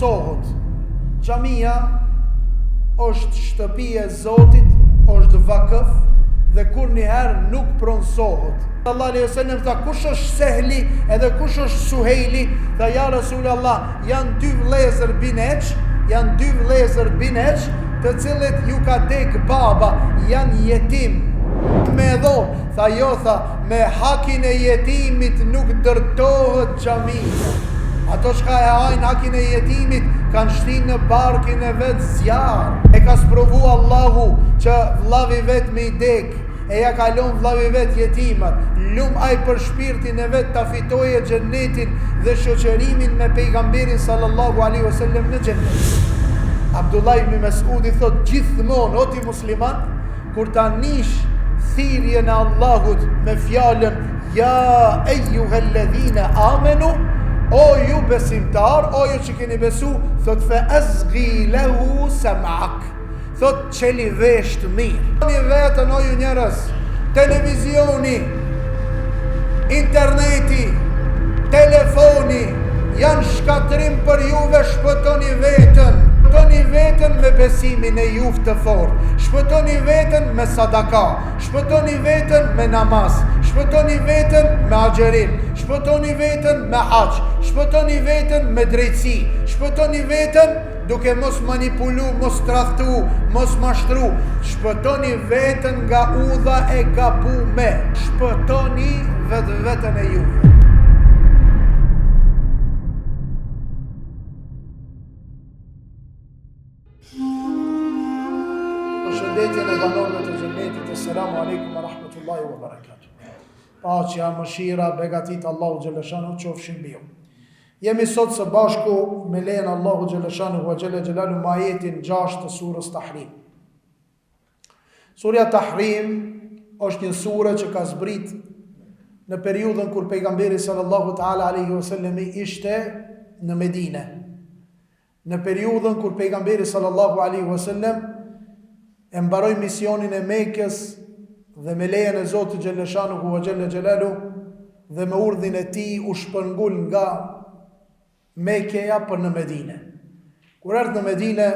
pronësohet. Xhamia është shtëpi e Zotit, është vakëf dhe kurrnjëherë nuk pronësohet. Sallallahu alaihi wasallam tha kush është Sehli edhe kush është Suhejli? Tha ja Resulallah, janë dy vëllezër bineq, janë dy vëllezër bineq, të cilët ju ka dek baba, janë jetim. Me e dhonë, tha jo, tha, me hakin e jetimit nuk ndërtohet xhamia. Ato çka e hajnë hakin e jetimit, kanë shti në barkin e vet zjarr. E ka sprovu Allahu që vllavi vet me i dek, e ja ka lon vllavi vet jetimat, lum ai për shpirtin e vet ta fitoje xhennetin dhe shoqërimin me pejgamberin sallallahu alaihi wasallam në xhennet. Abdullah ibn Mesudi thot gjithmonë o ti musliman kur ta nish thirrjen e Allahut me fjalën ja ejuhelledhine amenu o ju besimtar o ju që keni besu thot fe esgi lehu sem'ak Thot çeli veshtë mirë. Shpëtoni veten o ju njerëz, televizioni, interneti, telefoni janë shkatërrim për juve shpëtoni veten. Shpëtoni veten me besimin e juv të fortë. Shpëtoni veten me sadaka. Shpëtoni veten me namaz. Shpëtoni veten me agjërim. Shpëtoni veten me haxh. Shpëtoni veten me drejtësi. Shpëtoni veten Duke mos manipulu, mos tradhtu, mos mashtru, shpëtoni veten nga udha e gabume, shpëtoni vetveten e juve. Përshëndetjen e banorëve të xhennetit, Esselamu alejkum wa rahmetullahi wa barakatuh. Paqja, mëshira, begatitë e Allahut xhelleshanuhu qofshin mbi ju. Jemi sot së bashku me lejen e Allahut xhelleshanuhu wa xhelle xhelaluhu me ajetin 6 të surës Tahrim. Surja Tahrim është një sure që ka zbrit në periudhën kur pejgamberi sallallahu ta'ala alaihi wasallam ishte në Medine. Në periudhën kur pejgamberi sallallahu alaihi wasallam e mbaroi misionin e Mekës dhe me lejen e Zotit xhelleshanuhu wa xhelle xhelaluhu dhe me urdhrin e tij u shpërngul nga Mekeja për në Medine. Kur erdh në Medine,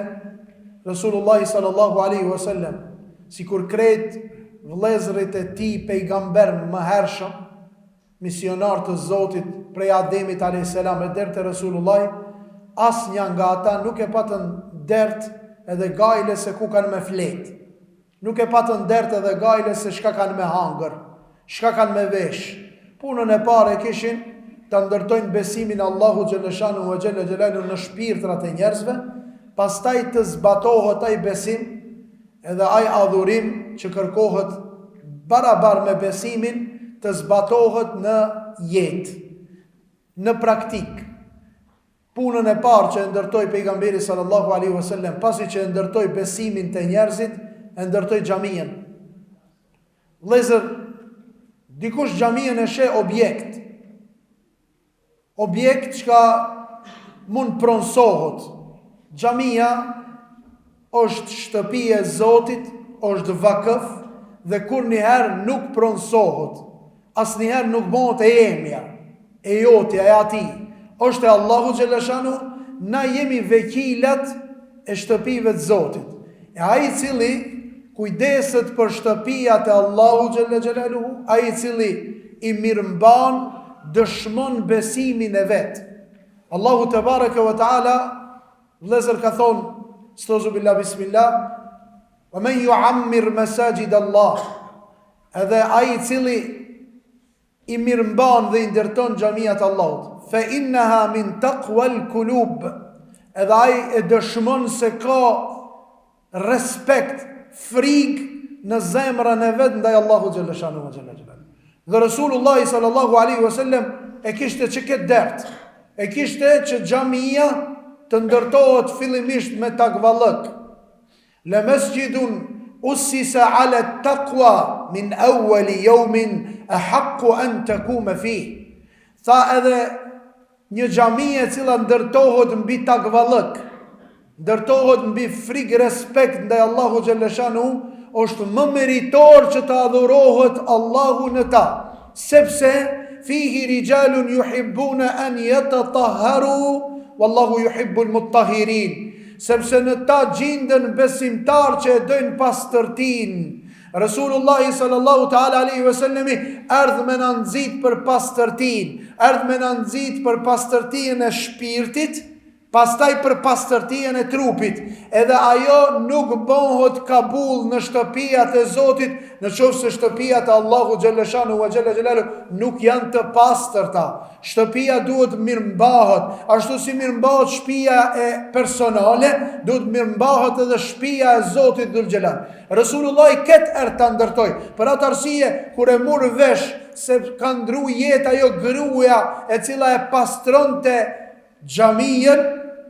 Resulullahi sallallahu alaihi wasallam, sikur krejt vëllezërit e tij pejgamber më hershëm, misionarë të Zotit prej Ademit alejhi selam e deri te Resulullahi, asnja nga ata nuk e patën dert edhe gajle se ku kanë me flet. Nuk e patën dert edhe gajle se çka kanë me hangër, çka kanë me vesh. Punën e parë e kishin ta ndërtojnë besimin e Allahut xhelleshanuhu ve xhelle xhelaluhu në shpirtrat e njerëzve, pastaj të zbatohet ai besim Edhe ai adhurim që kërkohet barabar me besimin të zbatohet në jetë, në praktikë. Punën e parë që e ndërtoi pejgamberi sallallahu alaihi wasallam, pasi që e ndërtoi besimin te njerëzit, e ndërtoi xhaminë. Vëllezër, dikush xhaminë e sheh objekt, Objekt çka mund pronësohet. Xhamia është shtëpi e Zotit, është vakëf dhe kurrnjëherë nuk pronësohet. Asnjëherë nuk bëhet e jemja, e jotja, e atij. Është e Allahut xhelleshanuhu, na jemi veqilat e shtëpive të Zotit. E ai i cili kujdeset për shtëpiat e Allahut xhelle xhelaluhu, ai i cili i mirëmban, dëshmon besimin e vet. Allahu tebareke ve teala vëllezër ka thonë, estauzu billah bismillah, "Wa men yu'ammir masajid Allah." Edhe ai i cili i mirëmban dhe i ndërton xhamiat e Allahut. Fe innaha min taqwa al-qulub. Edhe ai e dëshmon se ka respekt, frikë në zemrën e vet ndaj Allahut xhelleshanuhu xhelle xhelaluhu. Dhe Resulullah sallallahu alaihi wasallam e kishte që këtë dert. E kishte që xhamia të ndërtohet fillimisht me takvallëk. Le mesxhidun ussisa ala at-taqwa min awwali yawmin ahaqqu an taqume fih. Tha edhe një xhami e cila ndërtohet mbi takvallëk, ndërtohet mbi frikë respekt ndaj Allahu xhelleshanuhu, është më meritor që të adhurohet Allahu në ta, sepse fihi rijalun yuhibbuna an yatatahharu. Wallahu juhibbul mutahhirin, sepse në ta gjinden besimtarë që e dojnë pastërtinë. Resulullahi sallallahu ta'ala alaihi wasallami erdh me na nxit për pastërtinë, erdh me na nxit për pastërtinë e shpirtit, Pastaj për pastërtinë e trupit, edhe ajo nuk bëhet kabull në shtëpiat e Zotit, në qoftë se shtëpiat e Allahut xhelleshanuhu ve xhelle xhelaluhu nuk janë të pastërta. Shtëpia duhet mirëmbahet, ashtu si mirëmbahet shtëpia e personale, duhet mirëmbahet edhe shtëpia e Zotit dhul xhelal. Resulullahi këtë erdh ta ndërtoj. Për atë arsye, kur e mur vesh se ka ndru jetë ajo gruaja e cila e pastronte Xhamien,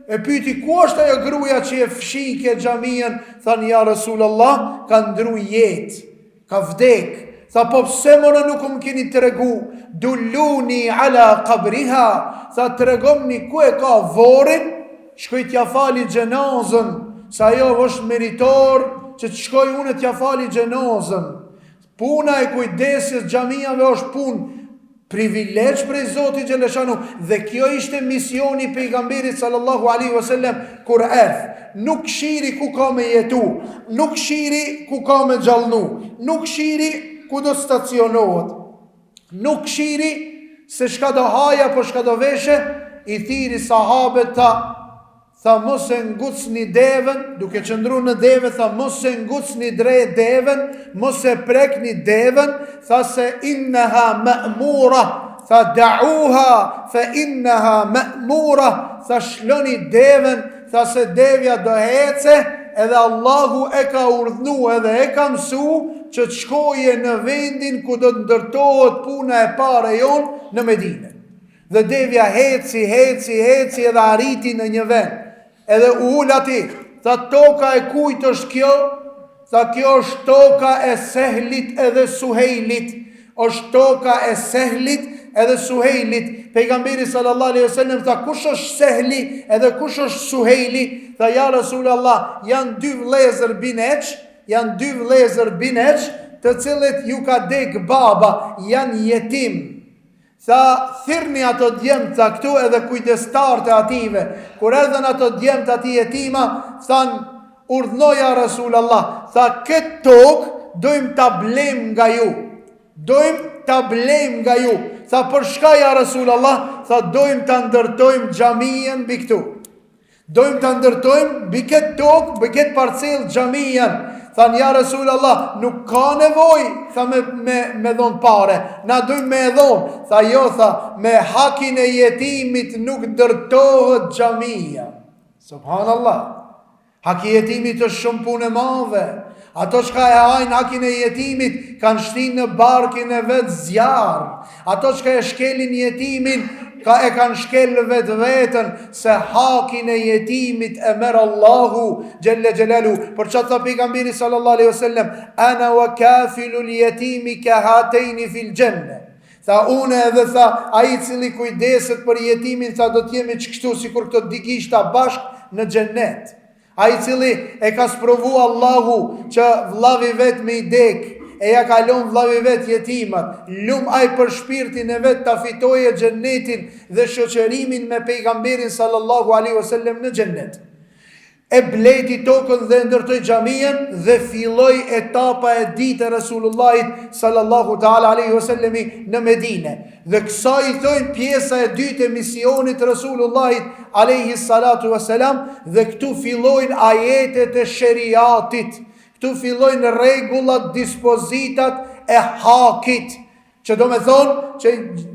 e pyti ku është ajo gruaja që e fshike xhamien, thanë ja Resulallah, ka ndru jetë, ka vdek. Tha po pse more nuk më keni tregu, dulluni ala kabriha, tha tregomni ku e ka vorrin, shkoj t'ja fali xhenazën, se ajo është meritor që të shkoj unë t'ja fali xhenazën. Puna e kujdesjes xhamiave është punë privilegj prej Zotit xheleshanuhu dhe kjo ishte misioni i pejgamberit sallallahu alaihi wasallam kur erdh. Nuk kshiri ku ka me jetu, nuk kshiri ku ka me gjallnu, nuk kshiri ku do stacionohet, nuk kshiri se çka do haje apo çka do veshe, i thiri sahabet tha Tha mos e ngucni deven, duke qëndru në deve, tha mos e ngucni dre deven, mos e prekni deven, tha se inneha me'mura, tha da'uha, fe inneha me'mura, tha shloni deven, tha se devja do hece, edhe Allahu e ka urdhnu edhe e ka mësu, që të shkoje në vendin ku do të ndërtohet puna e parë e jonë në Medine. Dhe devja heci, heci, heci edhe arriti në një vend. Edhe u ul aty, tha toka e kujt është kjo? Tha kjo është toka e Sehlit edhe Suhejlit. Është toka e Sehlit edhe Suhejlit. Pejgamberi sallallahu alaihi wasallam tha kush është Sehli edhe kush është Suhejli? Tha ja Resulallah, janë dy vëllezër bineç, janë dy vëllezër bineç, të cilët ju ka dek baba, janë jetim. Tha, thirrni ato djemtë tha këtu edhe kujdestarët e atyve. Kur erdhën ato djemtë atij jetima, thanë, urdhno ja Rasul Allah, tha, këtë tokë dojmë ta blejmë nga ju. Dojmë ta blejmë nga ju. Tha, për çka ja Rasul Allah, tha, dojmë ta ndërtojmë xhamien mbi këtu. Dojmë ta ndërtojmë mbi këtë tokë, mbi këtë parcelë xhamien. Thanë ja Resul Allah, nuk ka nevojë, tha me, me, me dhonë pare, na dojmë me e dhonë. Tha jo, tha, me hakin e jetimit nuk ndërtohet xhamia. Subhanallah. Haki i jetimit është shumë punë e madhe. Ato çka e hajnë hakin e jetimit, kanë shti në barkin e vet zjarr. Ato çka e shkelin jetimin, ka e kanë shkel vetveten, se hakin e jetimit e merr Allahu, xhelle xhelaluhu. Për qatë tha pejgamberi sallallahu alaihi wasallam, ana wa kafilul jetimi ka hatejni fil xhenne. Tha une edhe tha, ai i cili kujdeset për jetimin, tha do t'jemi qështu sikur këto dy gishta bashkë në xhennet. Ai i cili e ka sprovu Allahu që vllavi vet me i dek, e ja ka lon vllavi vet jetimat, lum ai për shpirtin e vet ta fitoje xhennetin dhe shoqërimin me pejgamberin sallallahu alaihi wasallam në xhennet. E blejti tokën dhe e ndërtoi xhamien dhe filloi etapa e dytë e Resulullahit sallallahu ta'ala alaihi wasallami në Medine. Dhe kësaj i thojnë pjesa e dytë e misionit Resulullahit alejhi salatu ve selam dhe këtu fillojnë ajetet e sheriatit, këtu fillojnë rregullat, dispozitat e hakit, që do me thonë që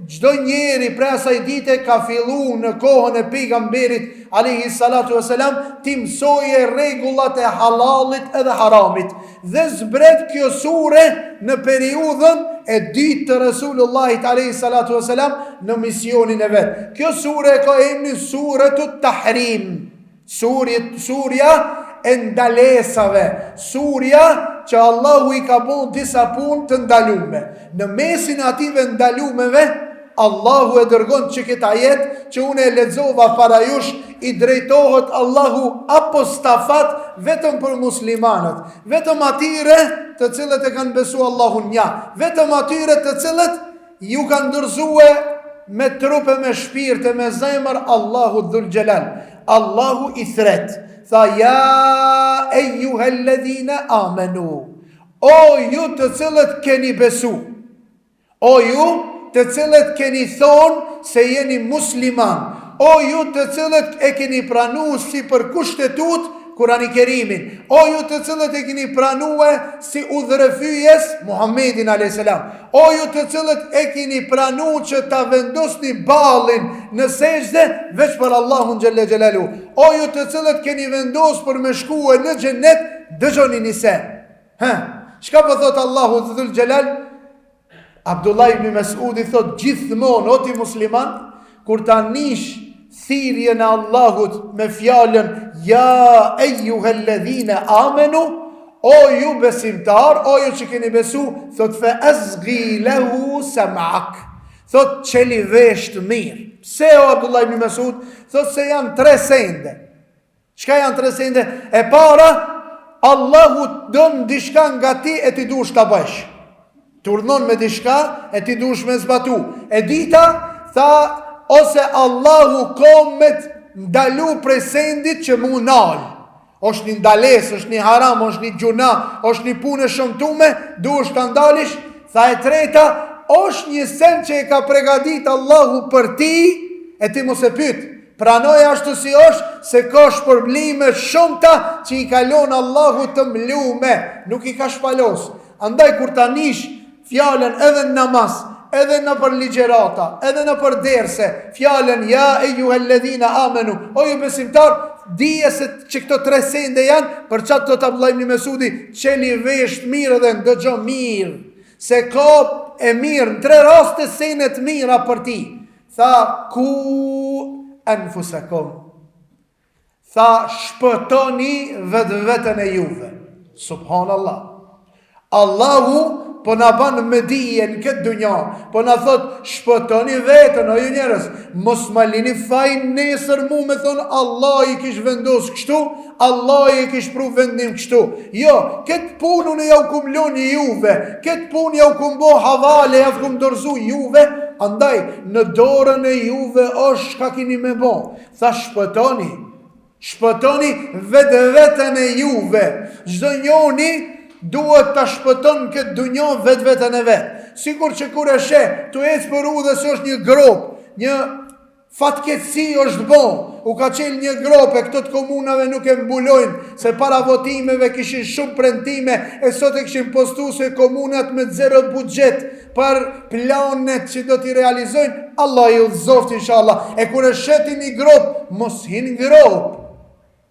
çdo njeri prej asaj dite ka fillu në kohën e pejgamberit alejhi salatu ve selam t'i mësoje rregullat e halallit edhe haramit. Dhe zbret kjo sure në periudhën e dytë të Resulullahit alejhi salatu vesselam në misionin e vet. Kjo sure e ka emrin Suretut Tahrim. Surja, surja e ndalesave, surja që Allahu i ka bo disa punë të ndalume. Në mesin e atyve ndalumeve, Allahu e dërgon që këtë ajet që unë e lexova para jush i drejtohet Allahu apostafat vetëm për muslimanët, vetëm atyre të cilët e kanë besu Allahun nja, vetëm atyre të cilët ju kanë dorëzue. me trup e me shpirt e me zemër Allahu dhul xhelal. Allahu i thret. Tha ja ejjuhelledhine amenu. O ju të cilët keni besu. O ju të cilët keni thonë se jeni musliman, o ju të cilët e keni pranu si për kushtetutë Kurani Kerimin, o ju të cilët e keni pranue si udhërrëfyes Muhammedin a.s. O ju të cilët e keni pranu që ta vendosni ballin në sexhde veç për Allahun xhelle xhelaluhu. O ju të cilët keni vendos për me shkue në xhennet, dëgjoni një sen. Hë, çka po thot Allahu dhul xhelal? Abdullah ibn Mesudi thot gjithmonë o ti musliman, kur ta nish thirrjen e Allahut me fjalën ja ejuhelledhine amenu, o ju besimtar, o ju që keni besu, thot fe esgi lehu sem'ak. Thot çeli vesht mirë. Pse o Abdullah ibn Mesud? Thot se janë tre sende. Çka janë tre sende? E para, Allahu don diçka nga ti e ti dush ta bësh. T'urdhnon me diçka e ti dush me zbatu. E dyta, tha, ose Allahu ka me të ndalu prej sendit që m'u nal. është një ndalesë, është një haram, është një gjynah, është një punë e shëmtume, duhesh ta ndalish. Tha e treta, është një send që e ka pregadit Allahu për ti, e ti mos e pyt. Pranoje ashtu si është, se ka shpërblime shumta që i ka lon Allahu të mlume, nuk i ka shpalos. Andaj kur ta nish fjalën edhe në namaz, edhe nëpër ligjërata, edhe nëpër derse, fjalën ja ejuhelledhina amenu, o ju besimtar, dije se që këto tre sende janë, për qatë thotë Abdullah ibn Mesudi, çeli vesht mirë dhe ndëgjo mirë, se ka e mirë, në tre raste sene të mira për ti. Tha ku enfusekum. Tha shpëtoni vetveten e juve. Subhanallah. Allahu po na ban me dije në këtë dunja, po na thot shpëtoni veten o ju njerëz, mos ma lini fajin nesër mu me thon Allahi kish vendos kështu, Allahi e kish pru vendim kështu. Jo, këtë punë unë jau kum lon juve, këtë punë jau kum bo havale, jau kum dorëzu juve, andaj në dorën e juve është çka kini me bo. Tha shpëtoni, shpëtoni vetveten e juve. Çdo njoni duhet ta shpëton këtë dunja vetveten e vet. Sikur që kur e sheh, tu ecë për udhë se është një gropë, një Fatkeqësi është bo, u ka çel një gropë e këto të komunave nuk e mbulojnë, se para votimeve kishin shumë premtime e sot e kishin postu se komunat me zero buxhet për planet që do t'i realizojnë, Allah i udhëzoftë inshallah. E kur e sheh ti një gropë, mos hin n'gropë.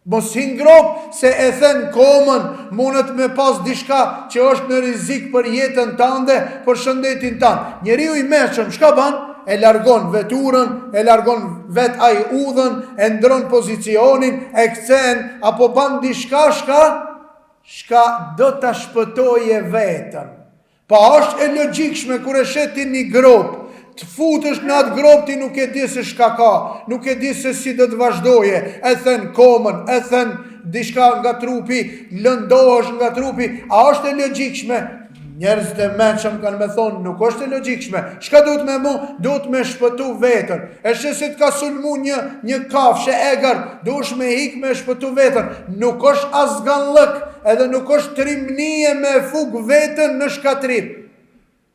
Mos hin n'gropë se e then komën, mundet me pas diçka që është në rrezik për jetën tande, për shëndetin tand. Njeriu i mençëm çka ban? E largon veturën, e largon vet ai udhën, e ndron pozicionin, e kcen apo ban diçka shka shka do ta shpëtoje veten. Po a është e logjikshme kur e sheh ti një gropë, të futesh në atë gropë ti nuk e di se çka ka, nuk e di se si do të vazhdoje, e then komën, e then diçka nga trupi, lëndohesh nga trupi, a është e logjikshme? Njerëzit e mençëm kanë me thonë, nuk është e logjikshme. Çka duhet me bo? Duhet me shpëtu veten. E sheh se të ka sulmu një, një kafshë e egër, duhesh me hik me shpëtu veten. Nuk është azganllëk, Edhe nuk është trimnie me fut veten në shkatërrim.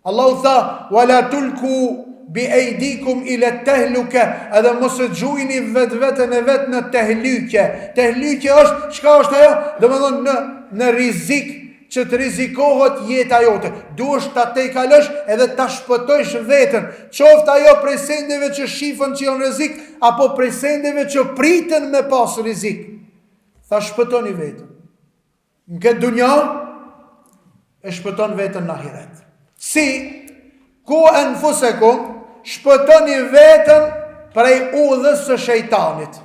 Allahu tha, "Wa la tulku bi aydikum ila tahluka", edhe mos e gjujni vetveten e vet në tehlyke. Tehlyke është, çka është ajo? Domethënë në në rrezik që të rrezikohet jeta jote. Duhesh ta tejkalosh edhe ta shpëtojsh veten, qoftë ajo prej sendeve që shifen që janë rrezik apo prej sendeve që priten me pas rrezik. Tha shpëtoni veten. Në këtë dunja e shpëton veten në ahiret. Si ku enfusekum shpëtoni veten prej udhës së shejtanit.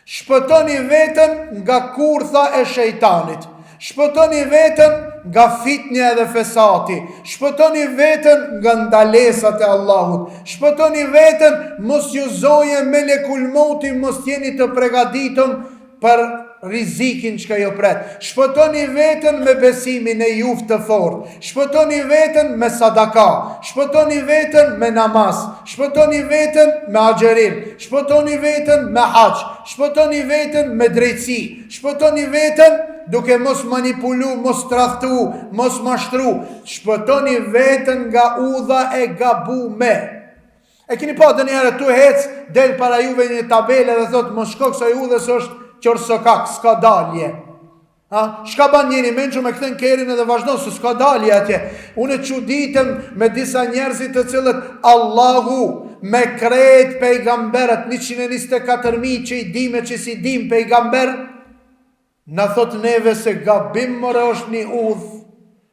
Shpëtoni veten nga kurtha e shejtanit. Shpëtoni veten nga fitnja edhe fesati. Shpëtoni veten nga ndalesat e Allahut. Shpëtoni veten mos ju zoje melekul mauti mos jeni të pregaditëm për. rrizikin çka ju pret. Shpëtoni veten me besimin e juv të fortë. Shpëtoni veten me sadaka. Shpëtoni veten me namaz. Shpëtoni veten me agjërim. Shpëtoni veten me haxh. Shpëtoni veten me drejtësi. Shpëtoni veten duke mos manipulu, mos tradhtu, mos mashtru. Shpëtoni veten nga udha e gabume. E keni pa ndonjëherë tu hec, del para juve një tabelë dhe thot mos shko kësaj udhe se është qorrsokak, s'ka dalje. Ha? Çka ban njeri i mençëm e kthen kerrin edhe vazhdon se s'ka dalje atje. Unë çuditem me disa njerëz të cilët Allahu me krejt pejgamberët 124.000 që i dim e që s'i dim pejgamber Na thot neve se gabim more është një udhë,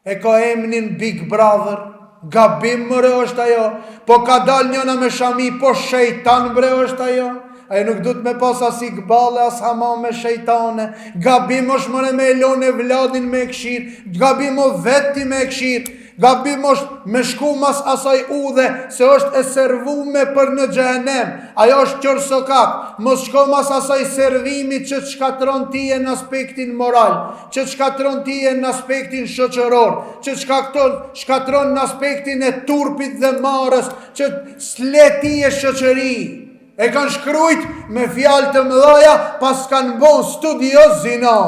e ka emnin Big Brother, gabim more është ajo, po ka dal njëna me shami, po shejtan bre është ajo, ajo nuk duhet me pas as ikballe, as hamame shejtane, gabim është more me e lon evladin me e kshir, gabim o vet ti me e kshir, Gabim është me shku mas asaj udhe se është e servume për në xhehenem, ajo është qorrsokak, mos shko mas asaj servimi që të shkatërron tije në aspektin moral, që të shkatërron tije në aspektin shoqëror, që të shkakton, shkatërron në aspektin e turpit dhe marrës, që s'le tije shoqëri. E kanë shkrujt me fjalë të mëdhaja, paskan bo studio zina.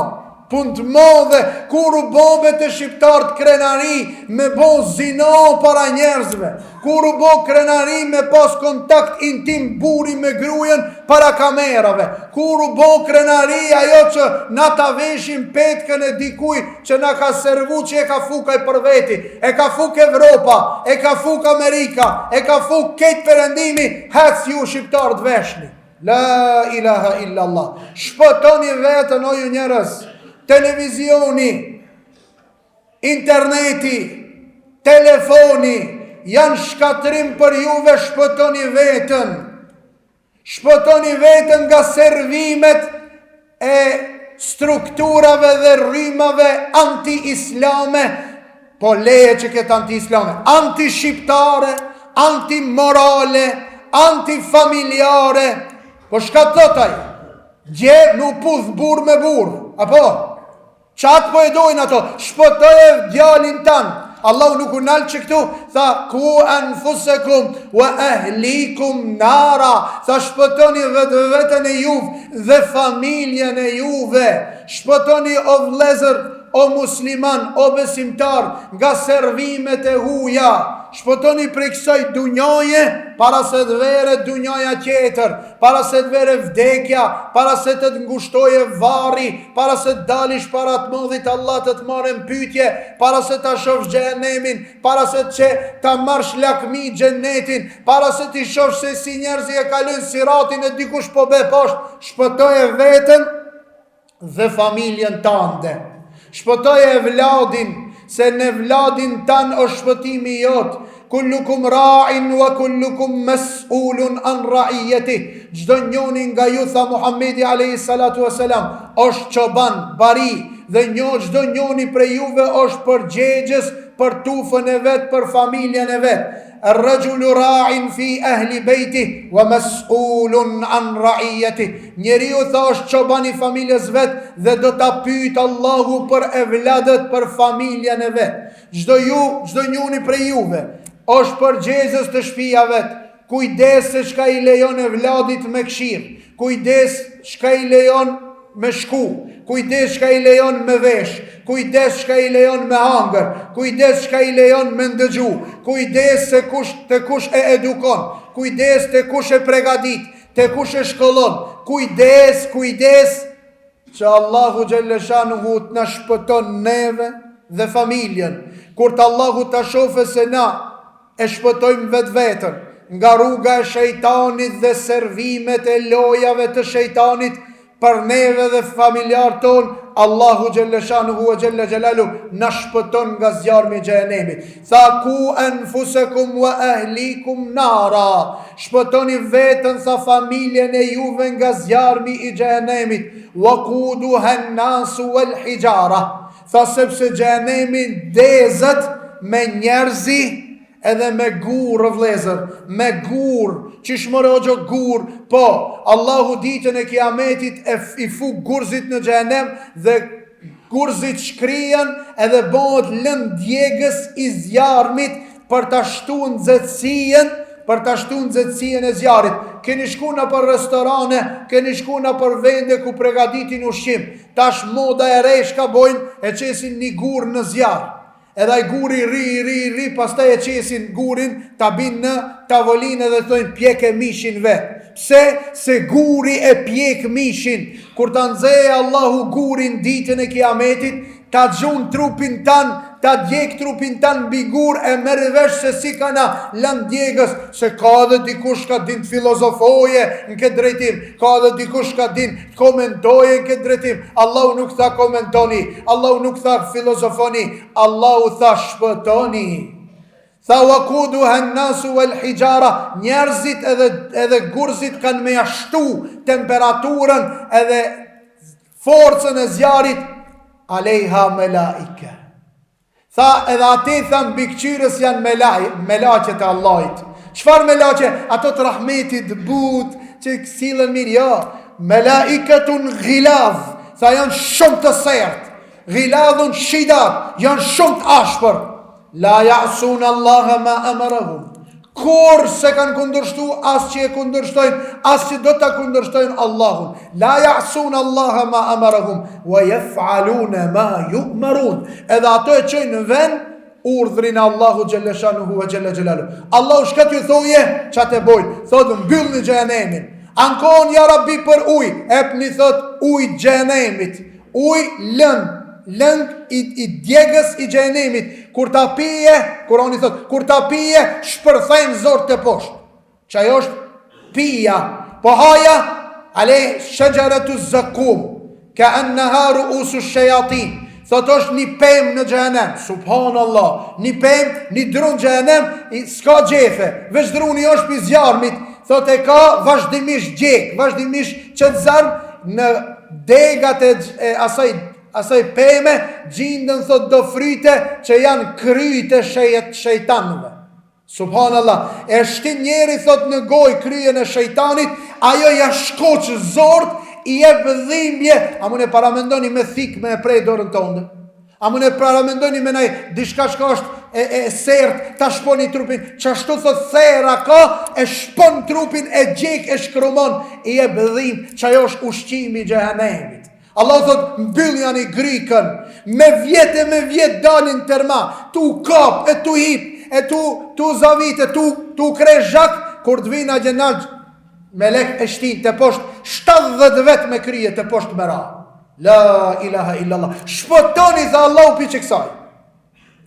Punë të madhe, kur u bo be te shqiptarët krenari me bo zina para njerëzve, kur u bo krenari me pas kontakt intim burri me grujen para kamerave, kur u bo krenari ajo që na ta veshim petkën e dikuj që na ka servu që e ka fuk ai për veti, e ka fuk Evropa, e ka fuk Amerika, e ka fuk krejt perëndimi, hec ju shqiptarët veshni. La ilaha illa Allah. Shpëtoni veten o ju njerëz. Televizioni, interneti, telefoni janë shkatërrim për juve, shpëtoni veten. Shpëtoni veten nga servimet e strukturave dhe rrymave anti-islame, po leje që këtë anti-islame, anti-shqiptare, anti-morale, anti-familjare, po shka të thot ai? Gje me u puth burrë me burrë, apo? Qatë po e dojnë ato, shpëtoje djalin tan. Allahu nuk u nal që këtu, tha ku anfusekum wa ahlikum nara, tha shpëtoni vetveten e juve dhe familjen e juve. Shpëtoni o vëllezër, o musliman, o besimtar nga servimet e huja. Shpëtoni prej kësaj dunjaje para se të vere dunjaja tjetër. Para se të vere vdekja, para se të të ngushtoje varri, para se të dalish para të madhit Allah të të marrë në pyetje, para se ta shofsh xhehenemin, para se të ta marrsh lakmi xhenetin, para se t'i shofsh se si njerëzit e kalojnë siratin e dikush po be poshtë, shpëtoje veten dhe familjen tande. Shpëtoje evladin, se në evladin tan është shpëtimi jot. Kullukum ra'in wa kullukum mes'ulun an ra'ijetih. Çdo njoni nga ju, tha Muhammedi alayhi salatu wasalam, është çoban, bari, dhe njo çdo njoni prej juve është përgjegjës për tufën e vet, për familjen e vet. Ar-rajulu ra'in fi ahli bejtih wa mas'ulun an ra'iyatih. Njeriu tha është çoban i familjes vet dhe do ta pyet Allahu për evladët, për familjen e vet. Çdo ju, çdo njoni prej juve është përgjegjës te shpia vet. Kujdes se çka i lejon evladit me kshir. Kujdes çka i lejon me shku, kujdes çka i lejon me vesh, kujdes çka i lejon me hangër, kujdes çka i lejon me ndëgju, kujdes se kush te kush e edukon, kujdes te kush e pregadit, te kush e shkollon, kujdes, kujdes që Allahu xhelleshanuhu të na shpëton neve dhe familjen. Kur të Allahu ta shofe se na E shpëtojmë vetveten nga rruga e shejtanit dhe servimet e lojave të shejtanit për neve dhe familjarët tonë, Allahu xhelleshanuhu ve xhelle xhelaluhu na shpëton nga zjarmi i xhehenemit. Tha ku enfusekum wa ahlikum nara. Shpëtoni veten tha familjen e juve nga zjarmi i xhehenemit. Wa quduha an-nasu wal hijara. Tha sepse xhehenemi ndezet me njerëzi. Edhe me gurë, vllezër, me gurë, qysh more hoxhë gurë, po, Allahu ditën e kiametit e i fu gurzit në xhehenem dhe gurzit shkrihen edhe bëhet lënd djegës i zjarmit për ta shtu nxehtësinë, për ta shtu nxehtësinë e zjarrit. Keni shku nëpër restorane, keni shku nëpër vende ku pregaditin ushqim. Tash moda e re çka bojnë, e qesin një gur në zjarr. Edhe ai guri rri, rri, rri, pastaj e qesin gurin, ta bin në tavolinë edhe thojnë pjeke mishin vet. Pse? Se guri e pjek mishin. Kur ta nxehë Allahu gurin ditën e Kiametit, ta gjun trupin tan, ta djeg trupin tan mbi gur e merr vesh se si kana lëndë djegës, se ka edhe dikush ka din të filozofoje në këtë drejtim, ka edhe dikush ka din të komentoje në këtë drejtim. Allahu nuk tha komentoni, Allahu nuk tha filozofoni, Allahu tha shpëtoni. Tha wakuduha an-nasu wal hijara, njerëzit edhe edhe gurzit kanë me ja shtu temperaturën edhe forcën e zjarrit alejha melaike. Tha edhe aty tha mbikëqyrës janë melaj, melaqet e Allahit. Çfarë melaqe? Ato të rahmetit, të butë, që sillen mirë, jo. Melaiketun ghilaz, tha janë shumë të sertë. Ghiladhun shidad, janë shumë të ashpër. La ja'sun Allaha ma amarahum. Kurrë s'e kanë kundërshtu, as që e kundërshtojnë, as që do ta kundërshtojnë Allahun. La ja'sun Allaha ma amarahum, wa jef'alune ma ju'marun. Edhe ato e çojnë në ven, urdhrin e Allahu xhelleshanuhu ve xhelle xhelaluhu. Allahu shka t'ju thoje, qatë e bojnë, thotë mbyllni xhehenemin. Ankohen ja Rabbi për ujë, epni thotë ujë xhehenemit. Ujë lëng, lëng i, i djegës i xhehenemit, kur ta pije, Kurani thot, kur ta pije, shpërthen zort te poshtë. Qajo është pija, po haja, ale shexheretu zekum, ke enneha ruusu shejatin, thot është një pemë në xhehenem, subhanallah, një pemë, një dru në xhehenem, s'ka gjethe, veç druni është pi zjarmit, thot e ka vazhdimisht djeg, vazhdimisht qet zjarm në Degat e, e asaj asaj peme gjinden thot do fryte që janë kryet e shejet shejtanëve. Subhanallah, e shtin njeri thot në gojë kryen e shejtanit, ajo ja shkoq zort, i jep dhimbje, a mun e paramendoni me thikë me e prej dorën tonde? A mun e paramendoni me naj diçka çka është e, e sert ta shponi trupin, qashtu thot thera ka, e shpon trupin, e djeg, e shkrumon, i jep dhim, qajo është ushqimi i xhehenemit. Allahu thot, mbylljani grykën, me vjet e me vjet dalin terma, tu kap e tu hip, e tu, tu zavit e tu, tu kre zhak, kur të vina gjenal, melek e shtin te poshtë, 70 vet me krye te poshtë me ra. La ilaha illallah. Shpëtoni tha Allahu pi qëksaj.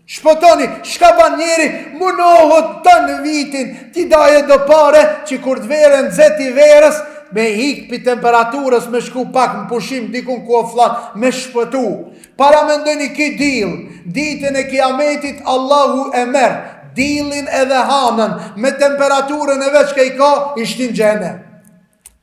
Shpëtoni, shka ban njeri, munohet tanë vitin, t'i daje do pare, që kur të vere nxehti verës, me hik pi temperaturës, me shku pak në pushim, dikun ku o fllad, me shpëtu. Paramendoni ki dill, ditën e kiametit Allahu e merr, dillin edhe hanën, me temperaturën e vet çka i ka, i shtin n'xhehenem.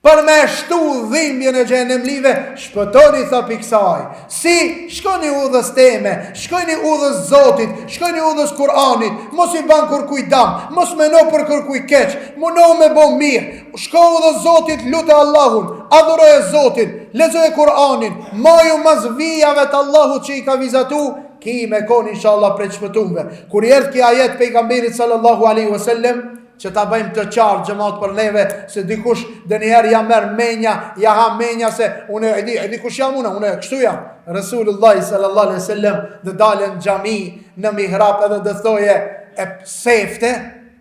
Për me shtu dhimbjen e xhehenemlive, shpëtoni tha pi kësaj. Si, shkoni udhës teme, shkoni udhës Zotit, shkoni udhës Kur'anit, mos i ban kërkuj dam, mos meno për kërkuj keq, muno me bo mirë, shko udhës Zotit, lute Allahun, adhuroje Zotin, lexoje Kur'anin, maju mas vijave të Allahut që i ka vizatu, ki me kon inshallah prej shpëtumve. Kur i erdh ki ajet pejgamberit sallallahu alaihi wasallam, Që ta bëjmë të qartë xhemat për neve se dikush ndonjëherë ja merr menja, ja ha menja se unë e di, e di kush jam unë, unë kështu jam. Resulullah sallallahu alaihi wasallam do dalë në xhami në mihrab edhe do thoje e sefte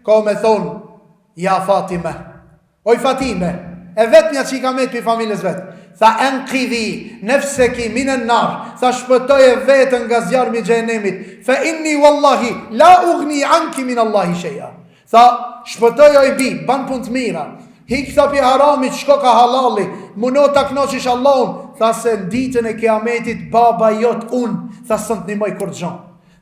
ka me thon ja Fatime. Oj Fatime, e vetmja që i ka met pi familjes vet. Tha enkidhi nefseki minen nar, tha shpëtoje veten nga zjarmi i xhehenemit. Fe inni wallahi la ugni anki min Allahi shay'a. Tha shpëtoje oj bi, ban punë të mira. Hik tha pi haramit, shko ka halali, muno ta kënaqësh Allahun, tha se në ditën e kiametit baba jot unë, tha s'un të nimoj kurgjo.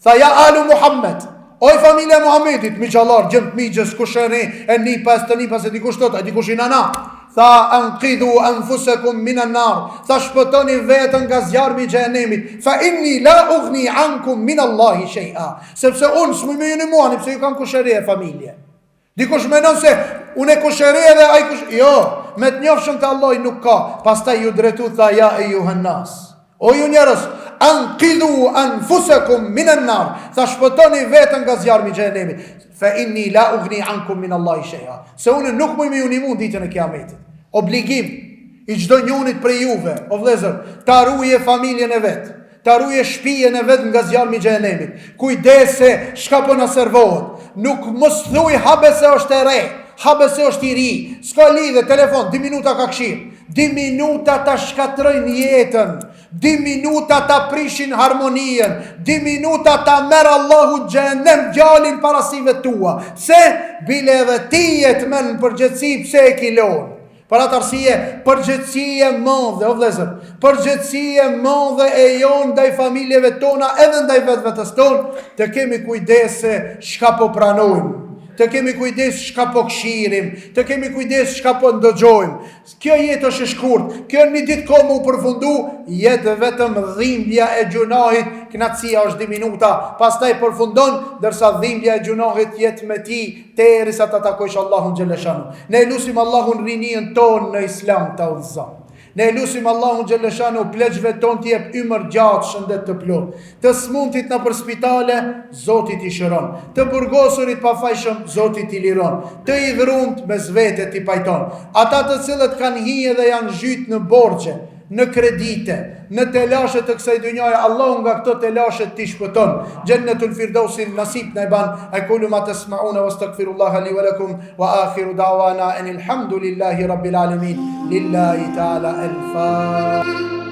Tha ja alu Muhammed, oj familja e Muhammedit, mixhallar, djem të mixhës, kushëri, e nipa, e stërnipa, se dikush thot, e dikush i nana. Tha ankidhu anfusakum minan nar. Tha shpëtoni veten nga zjarmi i xhehenemit. Fa inni la ughni ankum min Allahi shay'a. Sepse unë s'muj me ju nimu ani pse ju kam kushëri e familje. Dikush menon se unë e kushëri edhe ai kush... Jo, me të njofshëm te Allahi nuk ka. Pastaj ju drejtu tha ja ejjuhen nas. O ju njerëz, ankidhu anfusakum minan nar. Tha shpëtoni veten nga zjarmi i xhehenemit. Fa inni la ughni ankum min Allahi shay'a. Se unë nuk muj me ju nimu ditën e Kiametit. Obligim i çdo njonit prej juve, o vëllezër, ta ruje familjen e vet. Ta ruje shpijën e vet nga zjarmi i xhehenemit. Kujdes se çka po na servohet. Nuk mos thuj habe se është e re, habe se është i ri. S'ka lidhje, telefon, dy minuta ka kshir. Dy minuta ta shkatërrojnë jetën, dy minuta ta prishin harmoninë, dy minuta ta merr Allahu xhehenem djalin para syve tua. Se bile edhe ti je të merr në përgjegjësi pse e ki lonë. Për atë arsye, përgjegjësi e madhe, o vëllezër, përgjegjësi e madhe e jonë ndaj familjeve tona edhe ndaj vetvetes tonë, të kemi kujdes se çka po pranojmë, të kemi kujdes çka po kshirim, të kemi kujdes çka po ndëgjojmë. Kjo jetë është e shkurt, kjo një ditë ka me u përfundu, jetë vetëm dhimbja e gjunahit, knaqësia është dy minuta, pastaj përfundon, ndërsa dhimbja e gjunahit jetë me ti, Derisa ta takojsh Allahun xhelleshanu. Ne e lusim Allahun rininë tonë në Islam ta udhëzon. Ne e lusim Allahun xhelleshanu pleqve tonë t'i jep ymër gjatë, shëndet të plotë. Të smuntit nëpër spitale, Zoti t'i shëron. Të burgosurit pafajshëm, Zoti t'i liron. Të hidhrumt mes vete t'i pajton. Ata të cilët kanë hi edhe janë zhyt në borxhe, në kredite, në telashe të kësaj dynjaje, Allahu nga këto telashe t'i shpëton. Xhennetul Firdausin nasip na e ban. Ekulu ma tesmaune wa astaghfirullaha li wa lakum wa akhiru da'wana enil hamdulillahi rabbil alamin. Lillahi ta'ala el Fatiha.